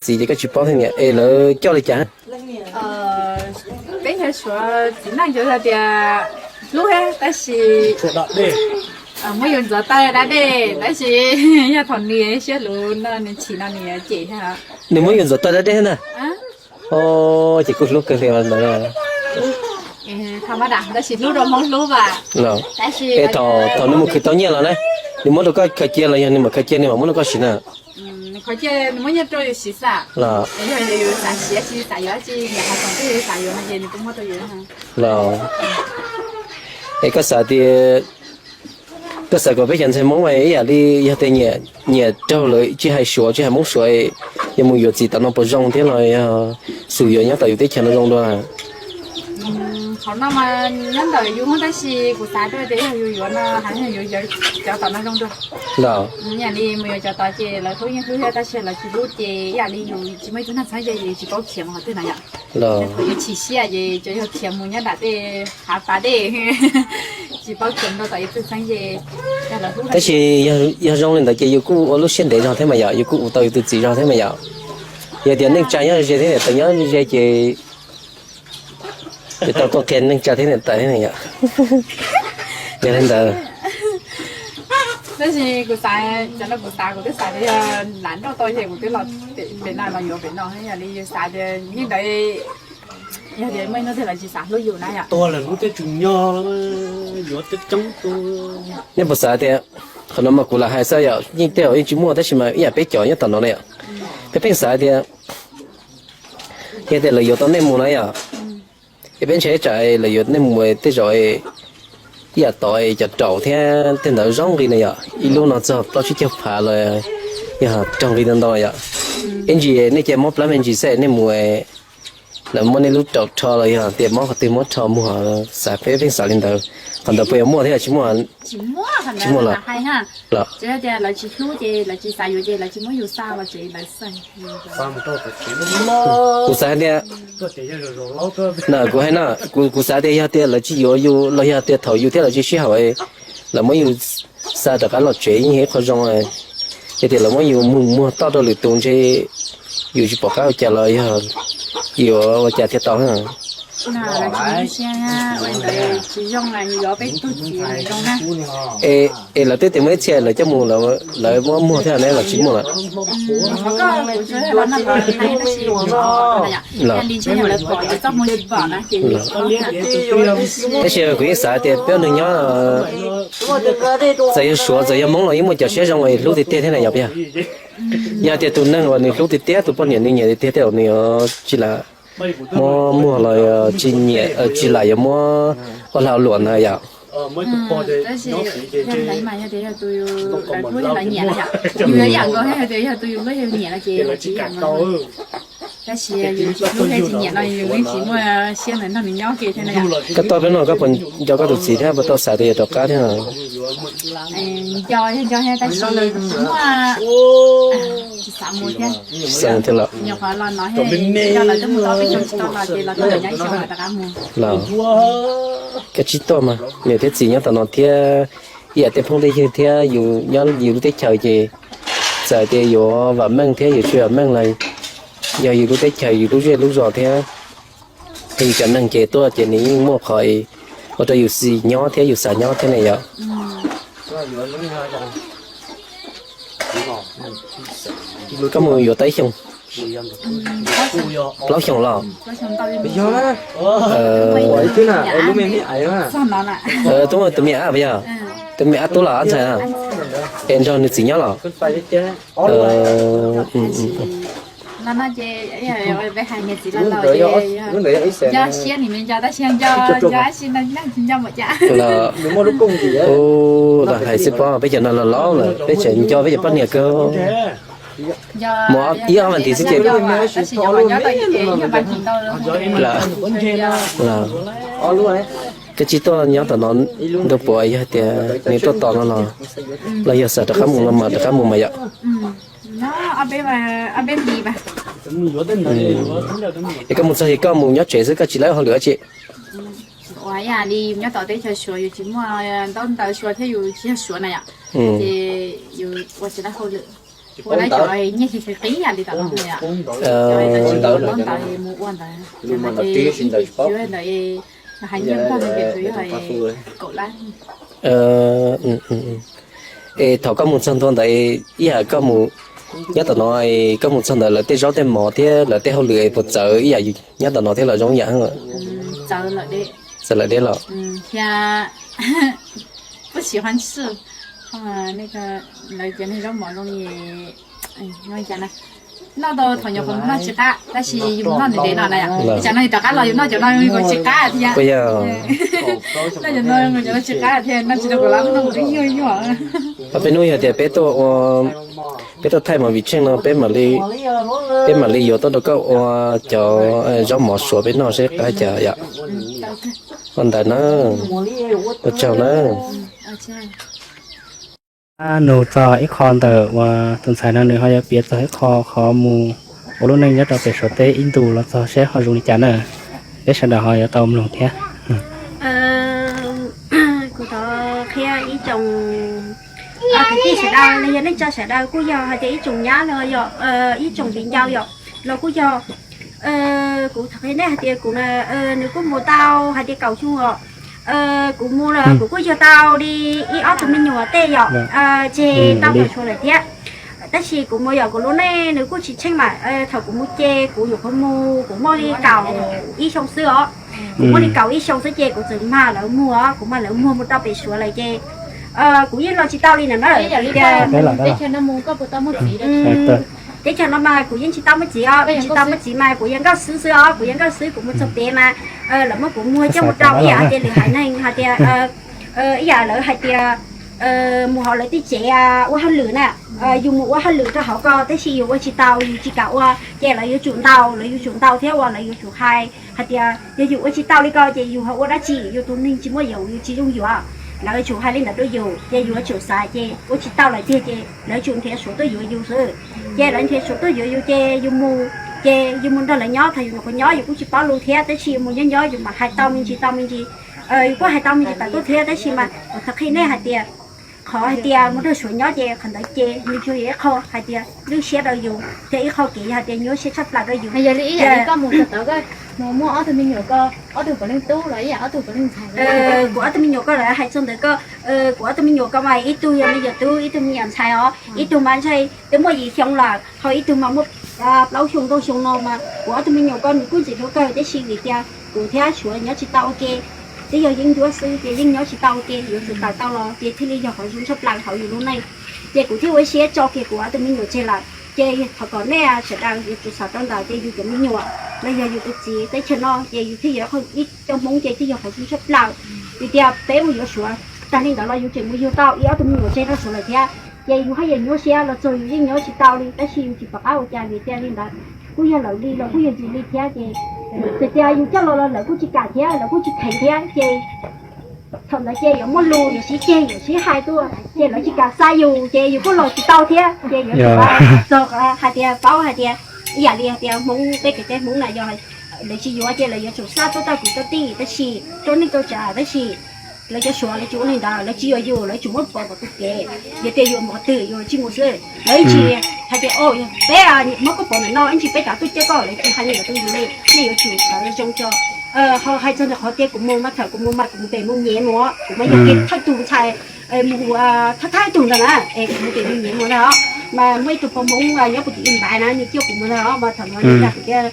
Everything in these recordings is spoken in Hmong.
txiv ces koj tsis paub thiab niam es lawv coj li cas? Peb yog Suav txiv neej ces hais tias hlub thiab tab sis muab yus ntxuav taw da dej tab sis yog thaum nws siab luv no nws chim no nws yuav cem thiab. Nws muab yus ntxuav taw da dej na. Ces kuj hlub kawg li ntawd. Tab sis hlub rau Hmoob hlub as. Es thaum nws mus khwv tau nyiaj los na, nws muab rau koj khaws cia los yog nws mam khaws cia nws mam muab rau koj siv na? Los, es koj xav tias, koj xav kom peb cov ntxhais Hmoob ib yam li yog tias nyiam raug lawv tsis hais Suav tsis hais Hmoob Suav, yog mus yuav txiv tom no puas zoo thiab los yog xum yuav nyob tom yus teb chaws no zoo dua? Qhov no mas nyob ntawm yus tab sis kuv xav tias yog yus yuav no hais yus yuav cov tom no zoo dua. Ntawm yam li mus yuav cov tod ces lawv hlub yeej hlub thiab tab sis lawv tsis hlub ces ib yam li yus tsis muaj ib tug neeg txheeb ze yus tsis paub khiav mus qhov twg na yom. Yus chim siab ces tsuas yog khiav mus nyob nram tej hav pas dej, tsis paub khiav mus rau tom ib tug txheeb ze. Tab sis yog zoo li ntawd ces yus kuj ua lub siab ntev zog thiab mas yom, yus kuj ua tau yus tus txiv zog thiab mas yom. Yog tias neej tsa nyob ze thiab niam tais nyob ze ces yuav tau tuaj qhia neej tsa thiab niam tais thiab yom. Yog li ntawd, tab sis kuv xav, cov no kuv xav kuv twb xav tias yog lam nrauj tau ces kuv twb los pem no los yuav pem no, yog li yus xav tias yeej ntawd, yog tias muaj ib hnub twg lawv tsis xav hlub yus na yom. Nej puas xav tias, qhov no mas kuv lam hais xwb yom, yeej tej zaum yeej tsis muaj tab sis mas ib yam peb cov nyob tom no na yom, peb pheej xav tias, yog tias lawv yuav tau nej mus na yom, es peb ntshai tsam lawv yuav nej mus tej zaum ib yam tod cov raum thiab tej ntawd zoo nqi na yom, ib lub no txog plaub tsib caug phav los yog raug nqi ntau ntau yom. Ib ntsis nej cia mob plab me ntsis xwb nej mus, lawv muab nej lub raum rho los yog tias mob qhov twg muab rho muag, xav peb pheej xav li ntawd. Qhov ntawd puas yuav muaj thiab tsis muaj? Tsis muaj los, lawv tsis hlub ces lawv tsis xav yuav ces lawv tsis muab yus xa los ces lawv xav. Kuv xav tias, na kuv hais no, kuv xav tias yog tias lawv tsis yuav yus los yog tias thaum yus thiab lawv tsis sib haum, lawv muab yus xa rov qab los tsev yeej yog ib qho zoo. Yog tias lawv muab yus mus muag toj rau lwm tus ntshe yus tsis pom qab ua cas los yog yuav ua cas thiaj tau. Es lawv twb tias muaj ib txhia lawv coj mus, lawv muab muag thiab ne los tsis muaj lawm? Tab sis kuv yeej xav tias peb neeg nyob, txawm yog Suav txawm yog Hmoob los yeej muaj cov siab zoo es hlub tiag tiag thiab na yog puas yog? Yog tias tus neeg uas nws hlub tiag tiag, tus poj niam nws nyiam tiag tiag tej zaum nws yuav tsis lam muab muag los tsis nyiam, tsis lam yuav muab ua lag luam ntag yom. Ib yam nkaus thiab, yog tias yog tus yus hlub yus nyiam no ces ib yam nkaus. Tab sis yus tsis hlub thiab tsis nyiam no yus yeej tsis muaj siab ntawd nrog nws nyob kiag thiab na yom. Koj tuaj peb no koj puas nco koj tus txiv thiab puas tau xav tias yuav rov qab thiab? Nco, nco thiab tab sis tsis muaj, tsis xav mus thiab. Tsis xav mus thiab los? Nyuam qhuav los no thiab, nco lawv twb mus tau peb xyoo tsis tau los ces los tau nyob ib xyoo los rov qab mus. Los, koj tsis tuaj mas niam thiab txiv nyob tom no thiab, ib yam tej phooj tej ywg thiab yus nyob yus lub teb chaws ces txawm tias yuav vam meej thiab yuav tsis vam meej los yog yus lub teb chaws yus lub zej lub zos thiab yus cov neeg ces tuaj ces nws yeej muaj qhov ua rau yus xis nyob thiab yus xav nyob thiab ne yom. Koj mus yuav tau ib xyoo? Plaub xyoo los? Tub tus me ab puas yog? Tus me ab tub los ab ntxhais na? Es nrog nws txiv nyob los? Los, hais xwb pob peb cov no los laus lawm peb tseem nco peb cov poj niam kawg. Mus ib ob vas thiv xwb ces. Koj tsis tuaj nyob tom no nrog puas yog tias nws tuaj tos no los los yog xav rov qab mus no mas rov qab mus mas yom. Es koj mus txog ces koj mus nyob tsev xwb koj tsis lawb hauj lwm dab tsi? Ua ib yam li yus nyob tom teb chaws Suav yus tsis muaj ntaub ntawv Suav thiab yus tsis yog Suav na yom, ces yus ua tsis lawb hauj lwm. Ua lawv cov nyiaj xyov xyov qib yam li tom no, cov ntawd mus ua ntawd, cov ntawd ntawd hais nyiaj npog, cov ntawd kaum lab. Es thaum koj mus txog ntua ntawd, ib yam koj mus nyob tom no, koj mus txog ntawd lawv tej zaub tej mov thiab lawv tej hauj lwm es puas txawv ib yam nyob tom no thiab los zoo ib yam? Txawv lawm deb los? Noj tau thaum nyuam qhuav noj tsis qab, tab sis yus noj ntev ntev no na, tsam no yus rov qab los yus noj cov no yus tsis qab thiab. Noj cov no cov no tsis qab thiab, noj tsis tau kaum lab, noj mus twb nyuaj nyuaj. Peb hnub yog tias peb tuaj ua, peb tuaj thaij movie tsheej no peb mam li, peb mam li yuav tuaj rau koj ua cov zaub mov suav peb noj seb qab cas yom. Ua ntawd na, ua tsaug na. Nug txog ib qho ntawm uas tus ntxhais no nws ho yuav piav txog ib qho qhov mus ua lub neej nyob rau pem Suav teb ib ntus los txog seb ho zoo li cas na, peb sawv daws ho yuav tau mloog thiab. Kuv thov qhia ib tsoom kwv tij sawv daws los yog neej tsa sawv daws kuj yog hais tias ib tsoom nyab los yog ib tsoom viv ncaus yom, los kuj yog kuv thov qhia nej hais tias kuv, nws kuj mus tau hais tias kaum xyoo os. Kuv mus los kuv kuj yug tau li ib ob tug me nyuam tej yom, tseg tau pem Suav lawm thiab. Tab sis kuv mus yom kuv lub neej nws kuj tsis tsheej mam, thaum kuv mus ces kuv nyuam qhuav mus kuv muaj li kaum ib xyoo xwb os. Kuv muaj li kaum ib xyoo xwb ces kuv txawm mag lawv muag os, kuv mag lawv muag mus rau pem Suav lawm ces kuv yeej los tsis tau li na. Teb chaws no mas kuv yeej tsis tau muaj txiv os, kuv tsis tau muaj txiv mas kuv yog nkauj xwb xwb os, kuv yog nkauj xwb kuv mus txog pem mas lawv muab kuv muag coj mus rau ib yam hais tias lwm haiv neeg hais tias ib yam lawv hais tias mus hauv lawv tej tsev ua hauj lwm na. Yus mus ua hauj lwm rau hauv ko tab sis yus ua tsis tau yus tsis kam ua ces lawv yuav tsum ntaus, lawv yuav tsum ntaus thiab uas lawv yuav tsum hais hais tias yog yus ua tsis tau li ko ces yus ho ua dab tsi, yus tus neeg tsis muaj yoov yus tsis zoo yuav. Lawv tsum hais li ntawd rau yus ces yus yuav tsum xav ces ua tsis tau lawm tiag ces lawv tsum nrhiav Suav tuaj yuav yus xwb. Ces lawv nrhiav Suav tuaj yuav yus ces yus mus, ces yus mus nrog lawv nyob, thaum yus nyuam qhuav nyob yus kuj tsis paub lus thiab tab sis yus mus nyob nyob yus mam hais tau me ntsis tau me ntsis. Yus kuj hais tau me ntsis tawm tuaj thiab tab sis mas kuv thov qhia nej hais tias qhov hais tias mus nrog Suav nyob ces qhov ntawd ces nws tsuas yog ib qho hais tias lub siab rau yus thiab ib qho kev yog hais tias nyuaj siab tshaj plaws rau yus. Yog li ib yam li koj mus txog tod koj mus muaj ob tug me nyuam ko, ob tug puav leej tub los ib yam ob tug puav leej ntxhais? Kuv ob tug me nyuam ko lawm hais txog ntawd ko, kuv ob tug me nyuam ko mas ib tug yog me nyuam tub ib tug me nyuam ntxhais os, ib tug mas ntshe twb muaj yim xyoo lawm ho ib tug mas muaj plaub xyoo rau xyoo no mas kuv ob tug me nyuam ko nws kuj ntxim hlub kawg tab sis vim tias kuv thiab Suav nyob tsis tau ua ke, twb yog yeeb ncuab xwb ces yeej nyob tsis tau ua ke, yuav tsum tawm tau los ces thiaj li yog qhov zoo tshaj plaws hauv yus lub neej. Ces kuv thiaj ua siab tso kiag kuv ob tug me nyuam tseg lawm. Ces thov kom nej sawv daws yuav tsum xav rau ntawd tias yus cov me nyuam los yog yus tus txiv teb chaws no ces yus thiaj yog ib co Hmoob ces thiaj yog qhov zoo tshaj plaws. Vim tias peb mus yuav Suav tag li ntawd los yus tseem mus yug tau ib ob tug me nyuam tseg rau Suav lawm thiab. Ces yus haj yam nyuaj siab los txog yus yeej nyob tsis tau li tab sis yus tsis pom qab ua cas vim tias li ntawd kuj yog lawv li los kuj yog yus li thiab ces vim tias yus coj los los lawv kuj tsis kam thiab lawv kuj tsis kheev thiab ces thaum ntawd ces yuav muaj lus yuav sib ceg yuav sib hais tuaj ces lawv tsis kam xa yus ces yus kuj los tsis tau thiab ces yuav tsum txog hais tias paub hais tias ib yam li hais tias Hmoob peb kev teb Hmoob na yog lawv tsis yuav ces lawv yuav tsum xa tuaj tau kwv tau tij tab sis rau neej rau tsav tab sis lawv cov Suav lawv tsis ua li ntawd, lawv tsis yuav yus, lov tsis muab pov tom tus kev, yog tias yus mus qhov twg yus tsis mus xwb. Lawv ib tsis hais tias o peb muab koj pov ntawm no ib ntsis peb rov tuaj coj koj, lawv tsis hais li ntawd rau yus li. Nej yuav tsum xav zoo tso. Ho hais txog ntawm qhov tias kuv mus mas thaum kuv mus mas kuv mus pem mus nyiam mus, kuv mas yog tias thawj tus ntxhais mus thawj thawj tug ntawd na, es kuv mus pem mus nyiam mus ntag os. Mas muaj ib tug pog Hmoob nyob puag tim Ib Npaiv na nws coj kuv mus ntag os, mas thaum no nws dag kuv tias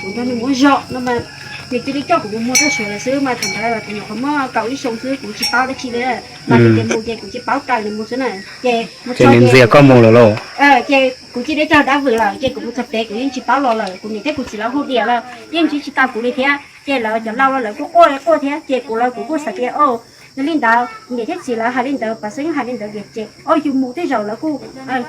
kuv nrog nws mus zog no mas nws cia li coj kuv mus muag rau Suav lawm xwb mas thaum ntawd kuv nyuam qhuav muaj kaum ib xyoo xwb kuv tsis paub dab tsi li. Mas nws tias mus ces kuv tsis paub raws nws mus xwb na. Ces mus txog ces ntxias koj mus lawm lauj. Ces kuv cia li cog dab vwm lawm ces kuv mus txog pem kuv yeej tsis paub los lawm, kuv niam thiab kuv txiv lawv hu diam los yeej ntsib tsis tau kuv li thiab. Ces lawv cov laus los lawv kuj quaj quaj thiab ces kuv los kuv kuj xav tias o yog li ntawd niam thiab txiv lawv hais li ntawd pas xeeb hais li ntawd tias ces o yus mus tej zaum lawv kuj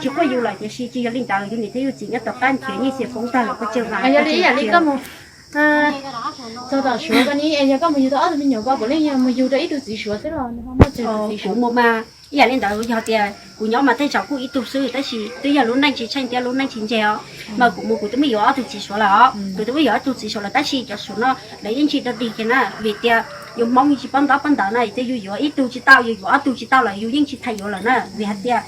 tsis quaj yus lawm tiam sis tsis yog li ntawd yus niam thiab yus txiv nyob tom qab nrhiav nyiaj xiam foob tag lawv kuj tsis vam. Yog li ib yam li koj mus txog tom Suav ko ni es yog koj mus yug tau ob tug me nyuam ko puav leej yog mus yug rau ib tug txiv Suav xwb los nws ho muaj txhua tus txiv Suav mus mas ib yam li ntawd yog tias kuv nyob mas tej zaum kuj ib tug xwb tab sis twb yog lub neej tsis tsheej thiab lub neej tsis ntseg os. Mas kuv mus kuv twb muab yuav ob tug txiv Suav lawm os, kuv twb muab yuav ob tug txiv Suav lawm tab sis cov Suav no lawv yeej tsis rau dig kiag na vim tias yus Hmoob yus tsis paub ntaub paub ntawv na, yus twb yus yuav ib tug tsis tau yus yuav ob tug tsis tau lawm yus yeej tsis thaiv yuav lawm na vim hais tias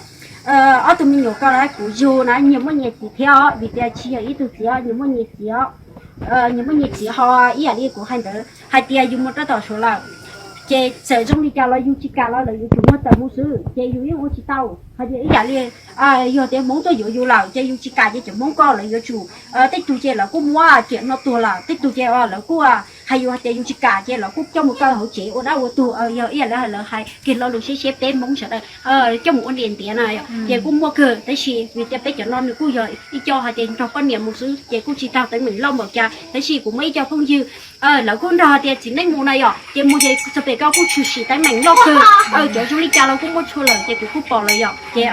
Ob tug me nyuam ko na kuv yug na nyias muaj nyias txiv thiab os, vim tias tsis yog ib tug txiv os, nyias muaj nyias txiv os. Nyias muaj nyias txiv ho ib yam li kuv hais ntawd hais tias yus mus rau tom Suav lawm ces txawm zoo li cas los yus tsis kam los lawv yuav tsum muab tawm mus xwb ces yus yeej ua tsis tau. Hais tias ib yam li yog tias Hmoob tuaj yuav yus lawm ces yus tsis kam ces cov Hmoob ko lawv yuav tsum, tej tug ces lawv kuj muab riam no tuag lawm, tej tug ces lawv kuj hais yus hais tias yus tsis kam ces lawv kuj coj mus kaw hauv tsev ua dab ua tuag. Yog ib yam li lawv hais kiag lo lus siab siab peb Hmoob sawv daws coj mus ua niam ntiav na. Ces kuj muaj kawg tab sis vim tias peb cov no nws kuj yog ib co hais tias nrog poj niam mus xwb ces kuj tsis raug teeb meem loj npaum cas, tab sis kuv muaj ib co phooj ywg lawv kuj nrog hais tias txiv neej mus na yom, ces mus ces txog pem ko kuj tshwm sim teeb meem loj kawg. Cov zoo li cas los kuj muaj tshua lawm ces kuv kuj pom lawm yom. Ces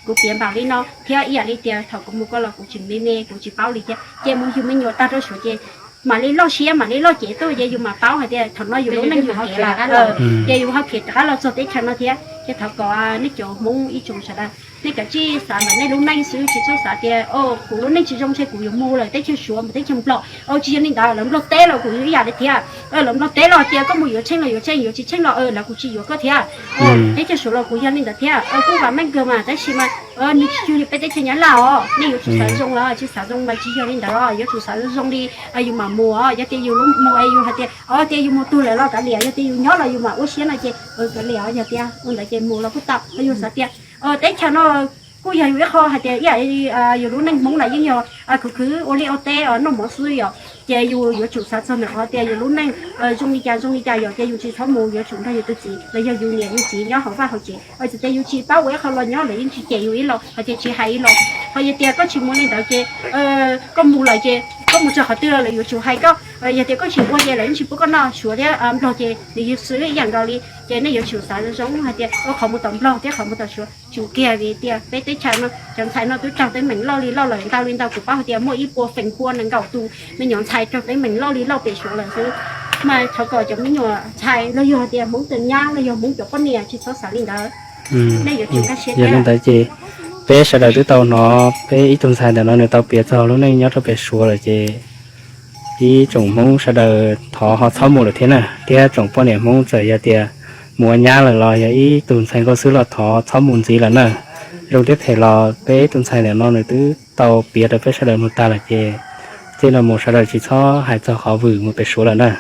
kuv piav npaum li no thiab ib yam li tias thaum kuv mus ko los kuv tseem me me kuv tsis paub li thiab, ces mus yug me nyuam tag rau Suav ces mam li loj siab mam li loj cev tuaj ces yus mam paub hais tias thaum no yus lub neej yus ho khiav lawm, ces yus ho khiav rov qab los txog teb chaws no thiab. Ces thov kom nej cov Hmoob ib tsoom sawv daws nej kav tsij xav ntawm nej lub neej xwb, tsis txhob xav tias kuv lub neej tsis zoo ntshe kuv yuav mus lawm teb chaws Suav mus teb chaws Nplog. Tsis yog li ntawd, lawv Nplog teb los kuj ib yam li thiab. Lawv Nplog teb los tias koj mus yuav tsheej los yuav tsheej, yuav tsis tsheej los lawv kuj tsis yuav koj thiab. Teb chaws Suav los kuj yog li ntawd thiab, kuj vam meej kawg mas tab sis mas nws tsis cuag li peb teb chaws Nyab Laj os, nej yuav tsum xav zoo los tsis xav zoo mas tsis yog li ntawd, yuav tsum xav zoo li yus mam mus os. Yog tias yus lub mus es yus hais tias tias yus mus tuag lawm los kav liam, yog tias yus nyob los yus mam ua siab no ces kav liam, yog tias ua ntawd ces mus los kuj tau. Yus xav tias teb chaws no kuj yog yus ib qho hais tias ib yam yus lub neej Hmoob na yeej yog khwv khwv ua liaj ua teb noj mov xwb yom. Ces yus yuav tsum xav txog ntawm qhov tias yus lub neej zoo li cas zoo li cas yom, ces yus tsis txhob mus, yuav tsum nrog yus tus txiv los yog yus niam yus txiv nyob hauv vaj hauv tsev. Txawm tias yus tsis paub ua ib qho los nyob lawv yeej tsis cem yus ib los, hais tias tsis hais ib los. Ho yog tias koj tsis mus li ntawd ces koj mus lawm ces koj mus txog qhov twg los lawv yuav tsum hais koj. Yog tias koj tsis ua ces lawv yeej tsis pub koj noj. Suav thiab Nplog ces nws yog xwb ib yam nkaus li. Ces nej yuav tsum xav zoo hais tias qhov mus tom Nplog thiab qhov mus tom Suav tsum kiag vim tias peb teb chaws no cov ntxhais no twb raug teeb meem loj li loj lawm ntau li ntau. Kuv paub hais tias muaj ib puas feem pua nees nkaum tus me nyuam ntxhais raug teeb meem loj li loj pem Suav lawm xwb. Mas thov kom cov me nyuam ntxhais los yog hais tias Hmoob tseem nyab los yog Hmoob cov poj niam tsis txhob xav li ntawd. Nej yuav tsum nkag siab thiab. Yog li ntawd ces peb sawv daws twb tau hnov peb ib tug ntxhais ntawm no nws tau piav txog lub neej nyob rau pem Suav lawm ces ib tsoom Hmoob sawv daws thov ho txhob mus lawm thiab na, thiab tsoom poj niam Hmoob txawm yog tias mus ua nyab lawm los yog ib tug ntxhais nkauj xwb los thov txhob mus ntxiv lawm na. Zoo thiab phem los peb tus ntxhais ntawm no nws twb tau piav rau peb sawv daws mloog tag lawm ces tej no mus sawv daws tsis txhob hais txog qhov vwm mus pem Suav lawm na.